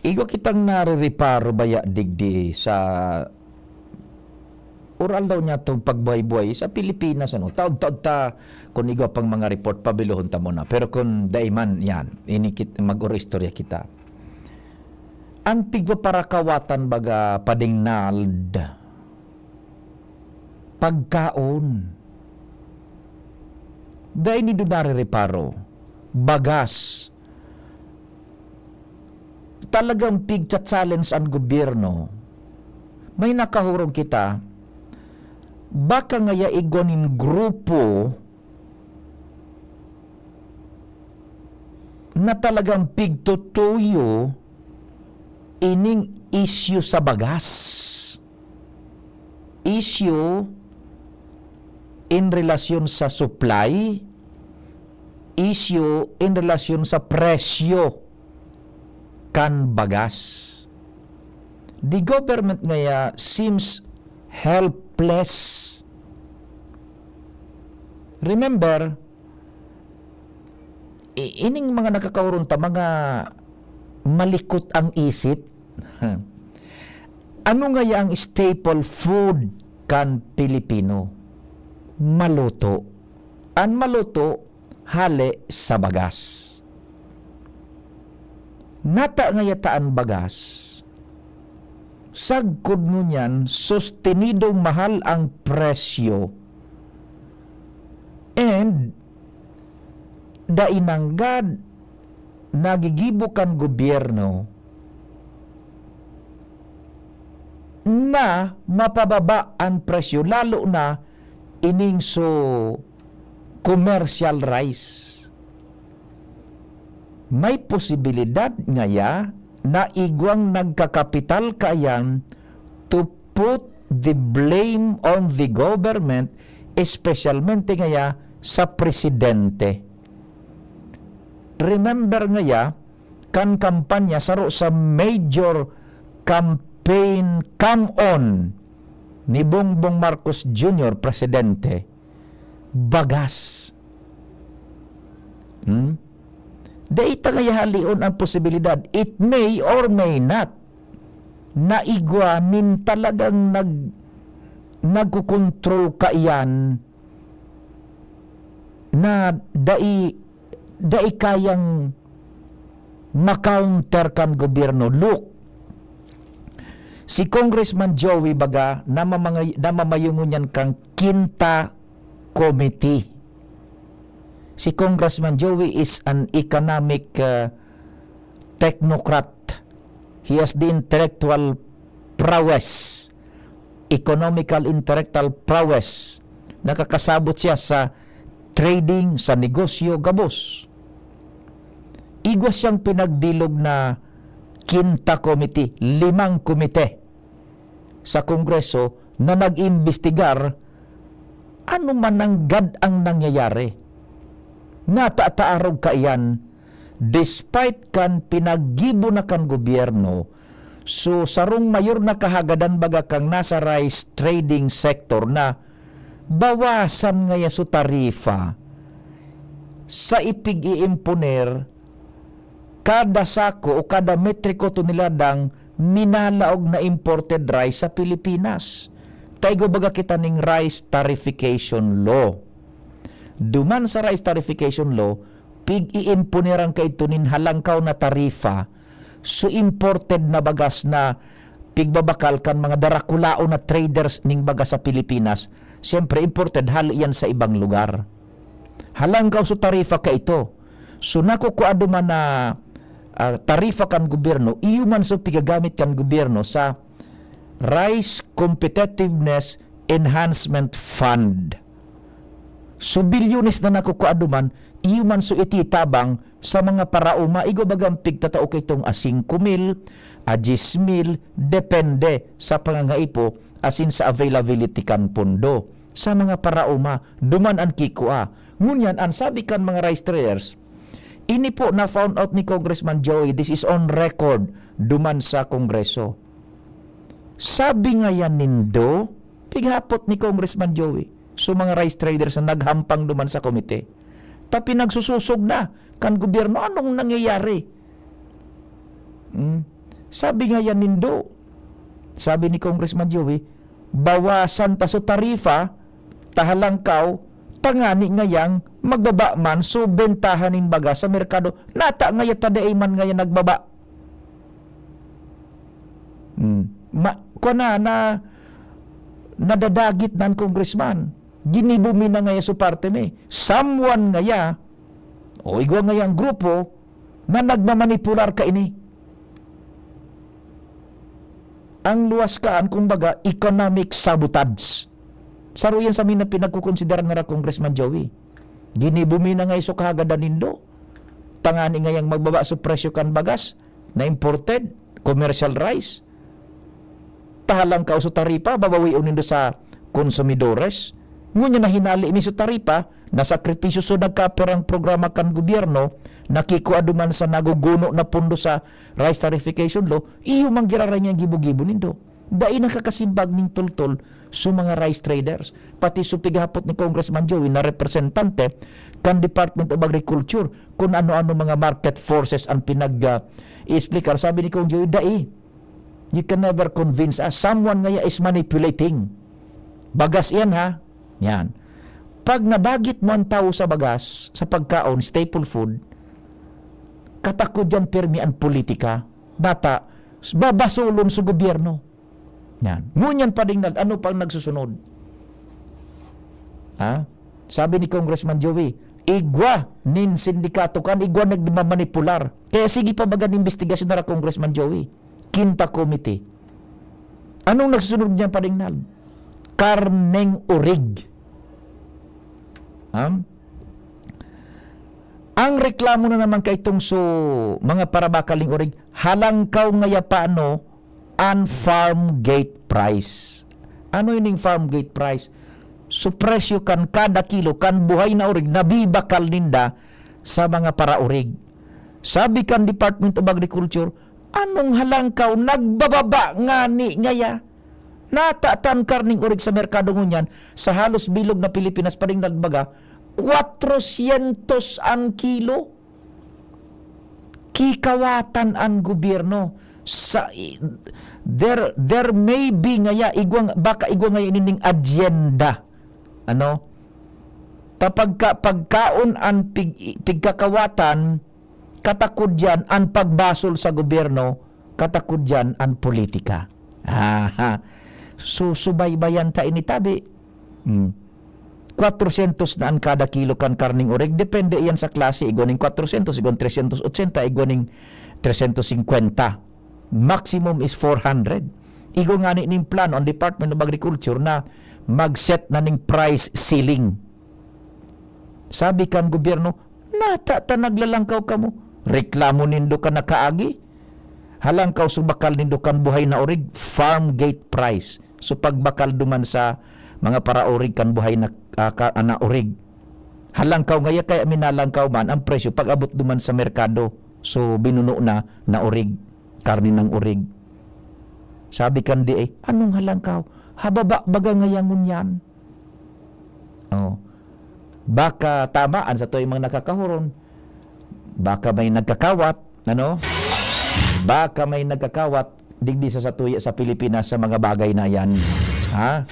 Igwa kitang narireparo baya digdi sa oral daw niya tong pagbuhay-buhay sa Pilipinas, ano, taod-taod ta, kun igwa pang mga report, pabilohon ta muna. Pero kun dai man, yan, inikit, mag-oro-istorya kita. An pigpaparakawatan, baga, Pading Nald, pagkaon. Dai nindo narireparo. Bagas. Talagang pigcha-challenge an gobyerno. May nakahurong kita, baka ngaya igwa nin grupo na talagang pigtutuyo ining isyu sa bagas. Isyu in relasyon sa supply, isyu in relasyon sa presyo kan bagas. The government ngaya seems helpless. Remember, i-, ining mga nakakaurunta, mga malikot ang isip. Ano ngaya ang staple food kan Pilipino? Maluto. An maluto, hale sa bagas. Nata ngaya ta an bagas, sagkod ngunyan, sostenidong mahal ang presyo. And dai nanggad nagigibo kan gobyerno na mapababa an presyo, lalo na ining so commercial rice. May posibilidad ngaya na igwang nagkakapital kaiyan to put the blame on the government, espesyalmente ngaya sa presidente. Remember ngaya, kan kampanya, saro sa major campaign come-on ni Bongbong Marcos Junior, presidente, bagas. Hmm? Dai ta ngaya haleon ang posibilidad. It may or may not na igwa nin talagang nag-, nagkokontrol kaiyan na dai, dai kayang ma-counter kan gobyerno. Look, si Congressman Joey baga namamangay-, namamayo ngunyan kan Quinta Committee. Si Congressman Joey is an economic, uh, technocrat. He has the intellectual prowess, economical intellectual prowess. Nakakasabot siya sa trading, sa negosyo, gabos. Igwa siyang pinagbilog na Quinta Committee, limang komite sa Kongreso na nag-iimbestigar ano man nanggad ang nangyayari. Nata ta arog kaiyan, despite kan pinaggibo na kan gobyerno, so, sarong mayor na kahagadan baga kan nasa rice trading sector na bawasan ngaya so tarifa sa ipig-iimponer kada sako o kada metriko toneladang minalaog na imported rice sa Pilipinas. Ta igwa baga kita ning rice tarification law. Duman sa rice tarification law, pig-iimponeran kaidto nin halangkaw na tarifa so imported na bagas na pigbabakal kan mga darakulaon na traders ning bagas sa Pilipinas. Siyempre, imported, hali yan sa ibang lugar. Halangkaw so tarifa kaito. So, nakukua duman na, ah, tarifa kan gobyerno, iyo man so pigagamit kan gobyerno sa Rice Competitiveness Enhancement Fund. So, bilyones na nakukua duman, iyo man so ititabang sa mga paraoma, igwa bagang pigtatao kaitong a singko mil, a dyes mil, depende sa pangangaipo asin sa availability kan pondo. Sa mga paraoma, duman an kikua. Ngunyan, an sabi kan mga rice traders, ini po na-found out ni Congressman Joey, this is on record, duman sa Kongreso. Sabi ngayan nindo, pighapot ni Congressman Joey, so mga rice traders na naghampang duman sa komite, ta pinagsusosog na kan gobyerno, anong nangyayari? Hmm? Sabi ngayan nindo, sabi ni Congressman Joey, bawasan ta so tarifa, ta halangkaw, tangani ngayang magbaba man so bentaha nin bagas sa merkado. Nata ngaya ta dai man ngaya nagbaba. Hmm. Ma-, kwa na, na, nadadagit na an congressman. Ginibo mi na ngaya so parte mi. Someone ngaya, o igwa ngayang grupo, na nagmamanipular kaini. Ang luwas kaan, kumbaga, economic sabotage. Saro yan sa mga pinagkukonsidera nira Congressman Joey. Ginibo mi na ngaya so kahagadan nindo. Tangani ngayang magbaba so presyo kan bagas na imported, commercial rice. Ta halangkaw so taripa, babawion nindo sa konsumidores. Ngunyan na hinali mi so taripa, nasakripisyo so nagkaperang programa kan gobyerno, nakikua duman sa naguguno na pondo sa rice tarification law, iyo man giraray niyang gibo-gibo nindo. Dai nakakasimbag nin toltol so mga rice traders, pati so pighapot ni Congressman Joey na representante kan Department of Agriculture kung ano-ano mga market forces ang pinag, ah, i-explicar. Sabi ni Kong Joey, "Dai. You can never convince us. Someone ngaya is manipulating." Bagas iyan, ha? Yan. Pag nadagit mo ang tao sa bagas, sa pagkaon, staple food, katakod yan pirmi ang politika. Data, babasulon sa gobyerno. Yan. Ngunyan pa rin nag-, ano pang nagsusunod? Ha? Sabi ni Congressman Joey, "Igwa nin sindikato kan, igwa nagmamanipular." Kaya sige pa baga nin investigasyon na ra, Congressman Joey. Quinta Committee. Anong nagsusunod niyan, Pading Nal? Karneng orig. Ha? Ang reklamo na naman kaitong so, mga parabakal ning orig, halangkaw ngaya pa ano, an farm gate price. Ano ining farm gate price? So, presyo kan kada kilo kan buhay na orig na bibakal ninda sa mga paraorig. Sabi kan Department of Agriculture, "Anong halangkaw? Nagbababa ngani ngaya." Natatan karning orig sa merkado ngunyan, sa halos bilog na Pilipinas, Pading Nal, baga, kwatrosyentos an kilo. Kikawatan an gobyerno. Sa, i-, there, there may be ngaya, igwang, baka igwa ngaya nining agenda. Ano? Ta pagka-, pagkaon an pig-, pigkakawatan, katakod yan an pagbasol sa gobyerno, katakod yan an politika. Aha. Susubaybayan ta ini tabi. Hmm. Kwatrosyentos na an kada kilo kan karneng orig. Depende iyan sa klase. Igwa ning kwatrosyentos, igwa ning tresyentos otsenta, igwa ning tresyentos singkwenta. Maximum is four hundred. Igwa ngani ning plano ang Department of Agriculture na mag-set na ning price ceiling. Sabi kan gobyerno, "Nata ta naglalangkaw kamo. Reklamo nindo kan nakaagi. Halangkaw so bakal nindo kan buhay na orig, farm gate price." So pagbakal duman sa mga paraorig kan buhay na, ah, ka, ah, na orig. Halangkaw ngaya kaya minalangkaw man ang presyo pag-abot duman sa merkado. So binuno na, na orig, karne ng orig. Sabi kan D A, "Anong halangkaw? Hababa baga ngaya ngunyan." Oh. Baka tama an satoy mga nakakahuron. Baka may nagkakawat, ano? Baka may nagkakawat digdi sa satuya sa Pilipinas sa mga bagay na yan. Ha?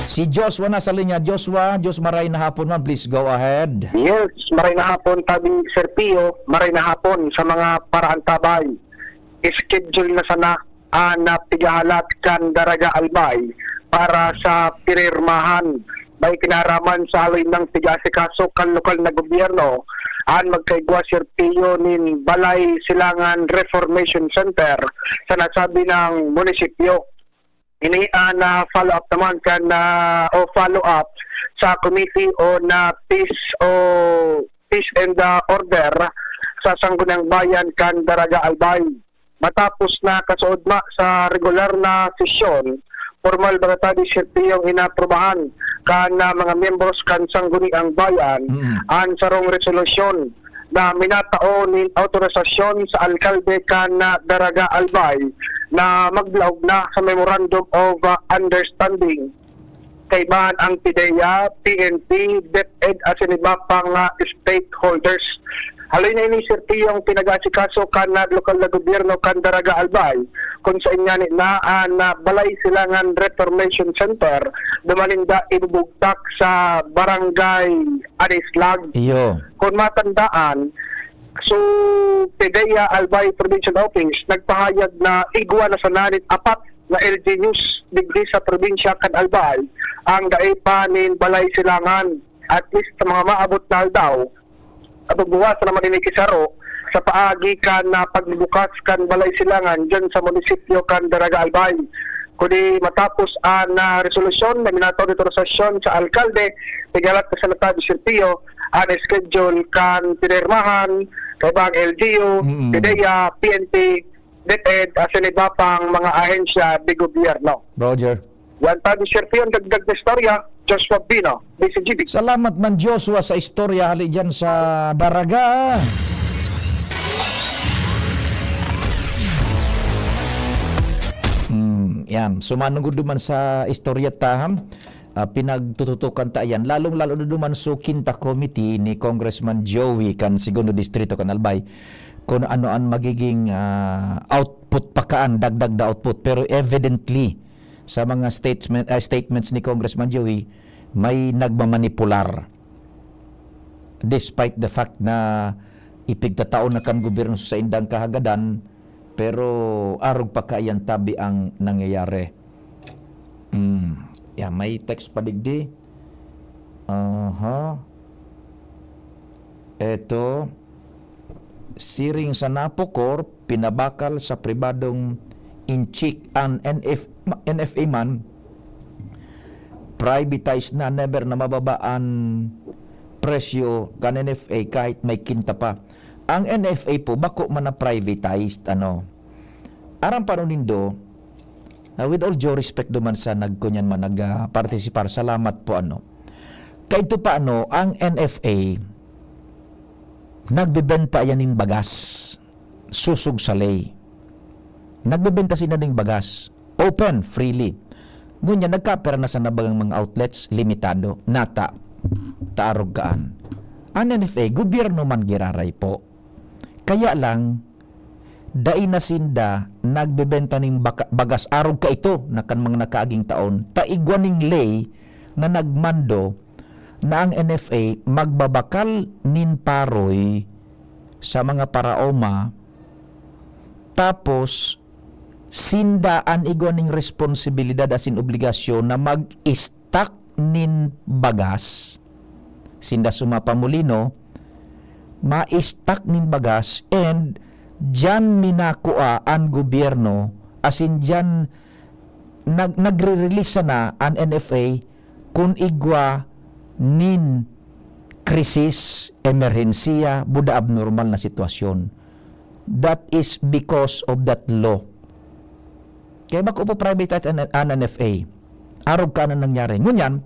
Si Joshua nasa linya. Joshua, Diyos maray na hapon man. Please go ahead. Yes, maray na hapon, Tabi Sir Pio. Maray na hapon sa mga paraantabay. Schedule na sana an, ah, pigahalat kan Daraga Albay para sa pirermahan. May kinaraman sa haloy ng piga-asikaso kan lokal na gobyerno an magkaigwa, Sir Pio, nin Balay Silangan Reformation Center sa nasabi ng munisipyo. Ini an, ah, follow-up naman kan, ah, o follow-up sa committee o na peace o peace and, ah, order sa Sangguniang Bayan kan Daraga Albay. Matapos na kasuodma sa regular na sesyon, pormal baga ta di siyete yung inaprubahan kan, ah, mga miyembros kan Sangguniang Bayan Mm. an sarong resolusyon na minatao nin autorisasyon sa alkalde kan, ah, Daraga Albay na maglaog na sa Memorandum of, ah, Understanding. Kaibahan ang PDEA, P N P, DepEd asin iba pang, ah, stakeholders. Haloy na ini, Sir Pio, ang pinag-aasikaso kan, ah, lokal na gobyerno kan Daraga Albay, kung saen ngani na an, ah, Balay Silangan Reformation Center duman ninda ibubugtak sa Barangay Adislag. Iyo. Kung matandaan, so, PDEA Albay Provincial Office nagpahayag na igwa na sana nin apat na L G Us digdi sa probinsya kan Albay ang dai pa nin Balay Silangan. At least sa mga maabot na aldaw, pagbuwas na naman ini kisaro sa paagi kan, ah, pagbubukas kan Balay Silangan diyan sa munisipyo kan Daraga Albay. Kundi matapos an, ah, resolusyon na minatao dito sa sesyon sa alkalde, pigalat na sa Natabi Sirpio, an schedule kan pinirmahan, kaibang L G U, Mm. PDEA, P N P, DepEd, asin iba pang mga ahensya de gobyerno. Roger. Yan pa, Sir Pion, dagdag na istorya, Joshua Bino, D C G B. Salamat man, Joshua, sa istorya hali dyan sa Daraga. Hmm, yan. Sumanugod duman sa istorya ta, ha? ah, pinagtututukan ta yan, lalong-lalo na duman sa Quinta Committee ni Congressman Joey kan Segundo Distrito kan Albay, kung ano ang magiging, ah, output pa kaan, dagdag na output. Pero evidently, sa mga statement, ah, statements ni Congressman Joey, may nagmamanipular. Despite the fact na ipigtatao na kan gobyerno sa indang kahagadan, pero arog pa kaiyan tabi ang nangyayari. Hmm. Yeah, may text pa digdi. Aha. Eto, siring sa Napocorp, pinabakal sa pribadong inchik an N F, N F A man, privatized na, never na mababa an presyo kan N F A kahit may kinta pa. Ang N F A po, bako man na privatized, ano. Aram pa nindo, ah, with all due respect duman sa nagkunyan man, nag-participar, salamat po, ano. Kaito pa, ano, ang N F A, nagbebenta yan nin bagas, susog sa ley. Nagbebenta sila nin bagas, open, freely. Ngunyan, nagkapira na sa nabagang mga outlets, limitado, nata, taarog kaan. An N F A, gobyerno man giraray po. Kaya lang, dai na sinda nagbebenta nin baka-, bagas arog kaito na kan mga nakaaging taon, ta igwa ning ley na nagmando na ang N F A magbabakal nin paroy sa mga paraoma, tapos sinda an igwa ning responsibilidad asin obligasyon na mag-stock nin bagas. Sinda suma pa molino, ma-stock nin bagas, and diyan minakua an gobyerno, asin diyan nag-, nagre-release sana an N F A kun igwa nin krisis, emerhensiya, buda abnormal na sitwasyon. That is because of that law. Kaya bako po private an, an N F A. Arog kaan an nangyari. Ngunyan,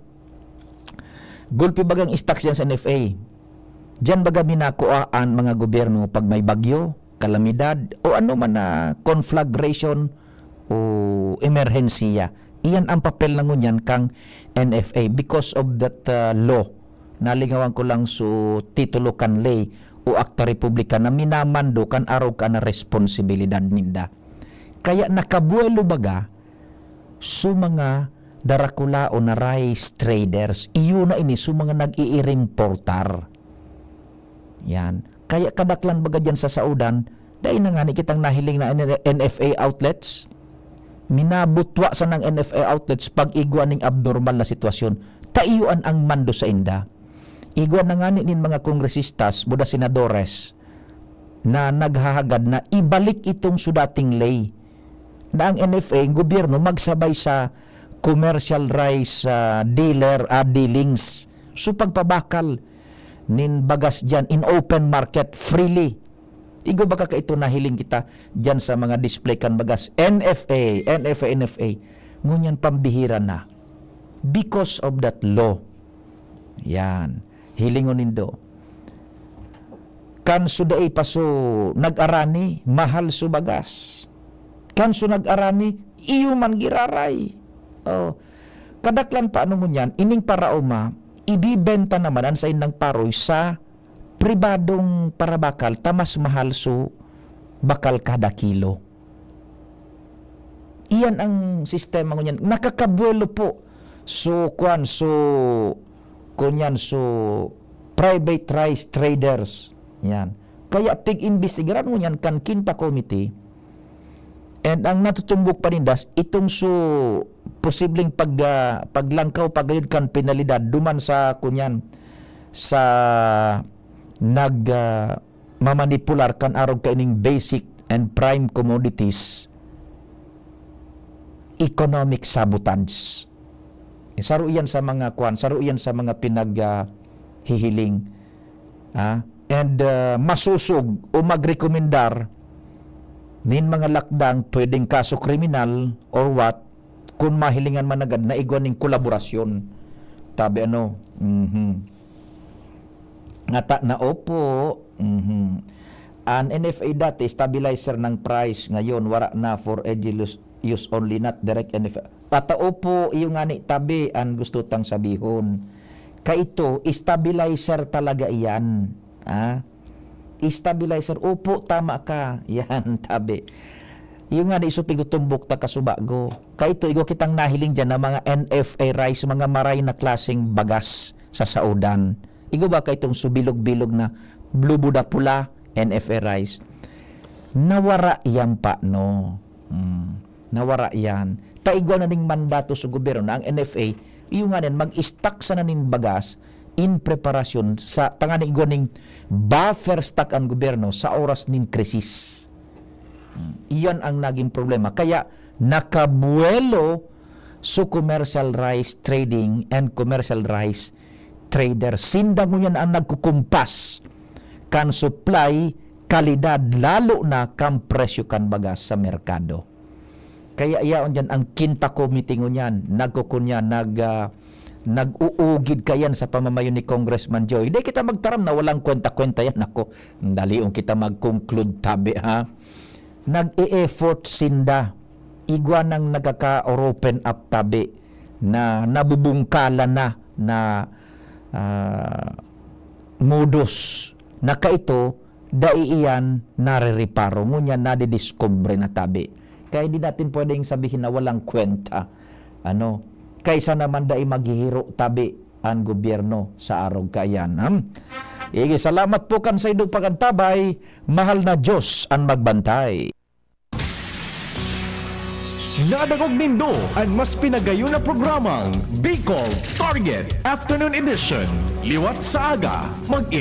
gulpi bagang stock yan sa N F A. Diyan baga minakua an mga gobyerno pag may bagyo, kalamidad, o ano man na conflagration o emerhensiya. Iyan ang papel na ngunyan kang N F A because of that, uh, law. Nalingawan ko lang so titulo kan ley o akta republika na minamando kan arog kaan na responsibilidad ninda. Kaya nakabuelo baga so mga darakulaon na rice traders, iyo na ini so mga nag-iirimportar. Yan. Kaya kadaklan baga diyan sa saodan, dai na ngani kitang nahiling na N F A outlets. Minabutwa sanang N F A outlets pag igwa ning abnormal na sitwasyon. Ta iyo an ang mando sainda. Igwa na ngani nin mga kongresistas, buda senadores, na naghahagad na ibalik itong so dating ley na ang N F A, ang gobyerno, magsabay sa commercial rice, ah, dealer, ah, dealings. So, pagpabakal nin bagas diyan in open market, freely. Igwa baka kaito nahiling kita diyan sa mga display kan bagas, N F A, N F A, N F A. Ngunyan pambihira na because of that law. Yan. Hilingon nindo. Kan so dai pa so nag-arani, mahal so bagas. Kan so nag-arani, iyo man giraray. Oh. Kadaklan pa ano ngunyan, ining paraoma, ibibenta naman an saindang paroy sa pribadong parabakal ta mas mahal so bakal kada kilo. Iyan ang sistema ngunyan. Nakakabuelo po. So, kwan, so, kunyan, so, private rice traders. Yan. Kaya pig-imbestigaran ngunyan kan Quinta Committee. And ang natutumbok pa ninda, itong so, posibleng pag, ah, paglangkaw pagayod kan penalidad duman sa, kunyan, sa nag, ah, mamanipular kan arog kaining basic and prime commodities, economic sabotage. Saro iyan sa mga kwan, saro iyan sa mga pinag, ah, hihiling. Ah, and, ah, masusog o magrekomendar nin mga lakdang pwedeng kaso kriminal or what, kun mahilingan man agad na igwa ning kolaborasyon. Tabi ano, mhm. Ngata na, opo. Mhm. An N F A dati, stabilizer ng price. Ngayon, wala na, for edge use, use only, not direct N F A. Patao po, iyo ngani tabi an gusto tang sabihon. Kaito, stabilizer talaga iyan. Ah? Stabilizer, opo, tama ka. Yan, tabi. Iyo ngani, iso pigtutumbok ta kasubago. Kaito, igwa kitang nahiling diyan na mga N F A rice, mga maray na klaseng bagas sa saodan. Igwa ba kaitong subilog-bilog na blubuda pula, N F A rice? Nawara yan pa, no? Hmm. Nawara yan. Ta igwa na ning mandato sa gobyerno na ang N F A, iyo ngani, mag-stock sana nin bagas in preparasyon sa, tanganing igwa ning buffer stock ang gobyerno sa oras nin krisis. Hmm. Iyan ang naging problema. Kaya nakabuwelo sa commercial rice trading and commercial rice trader. Sinda ngunyan ang nagkukumpas kan supply, kalidad, lalo na kan presyo kan bagas sa merkado. Kaya yaon diyan ang Quinta Committee ngunyan, nagkukunya, nag, ah, nag-uugid kayan sa pamamayo ni Congressman Joy. Di kita magtaram na walang kwenta-kwenta yan. Ako, dalion kita mag-conclude tabi, ha? Nag-e-effort sinda. Igwa nang nagkaka-open up tabi na nabubungkalan na, na, ah, modus na kaito, dai iyan narereparo, ngunyan nadidiskubre na tabi. Kaya hindi natin pwedeng sabihin na walang kwenta. Ano? Kaysa naman dai maghihiro tabi an gobyerno sa arog kaiyan. Hmm? Sige, salamat po kan saindong pag-antabay. Mahal na Diyos an magbantay. Nadangog nindo an mas pinagayon na programang Bicol Target Afternoon Edition. Liwat sa aga, mag